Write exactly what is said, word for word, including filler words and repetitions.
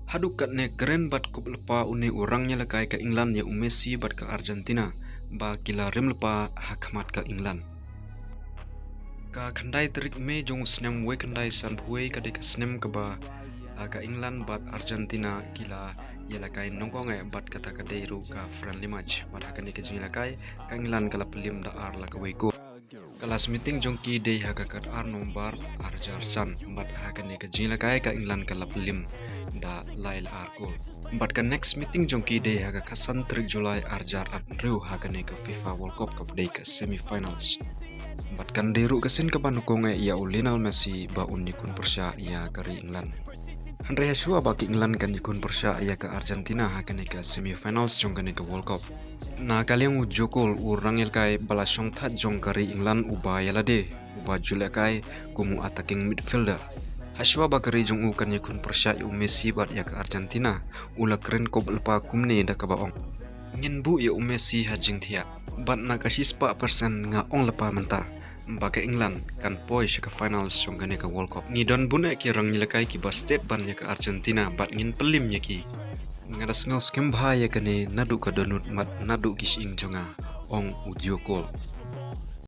Haduh katne kren bad kup lypa une u rangïalehkai ka England ïa u Messi bad ka Argentina ba ki la rim lypa ha khmat ka England. Ka khyndai tarik Mei jong u snem wei khyndai sanphew wei ka dei ka snem kaba, ah, ka England bad Argentina ki la ïalehkai nyngkong eh bad kata ka dei ruh ka friendly match. Bad ha kane ka jingïalehkai ka England ka la pynliem da ar la kawei kol. Ka last meeting jong ki dei ha ka khatar November arhajar san bad ha kane ka jingïalehkai ka England ka la pynliem da lai la ar kol. Bad ka next meeting jong ki dei ha ka khatsan tarik July arhajar arphew ha kane ka FIFA World Cup kaba dei ka semi-finals. Bad kan dei ruh ka sien kaba nyngkong eh ïa u Lionel Messi ba un ïakhun pyrshah ïa ka ri England. Hynrei hashwa ba ka England kan ïakhun pyrshah ïa ka Argentina ha kane ka semi-finals jong kane ka World Cup, na ka liang u Joe Cole u rangïalehkai ba la shong thait jong ka ri England uba ïalade uba ju lehkai kum u attacking midfielder. Hashwa ba ka ri jong u kan ïakhun pyrshah ïa u Messi bad ïa ka Argentina, u la kren kup lypa kumne da kaba ong, ngin buh ïa u Messi ha jingthiah. Bad na ka shispah percent nga ong lypa mynta ba ka England kan poi sha ka finals jong kane ka World Cup. Ngi don bun eh ki rangïalehkai kiba stet ban ïa ka Argentina bad ngin pynliem ïa ki. Nga da sngew skhem bha ïa kane naduh ka dohnud bad naduh ki shyieng jong nga, ong u Joe Cole.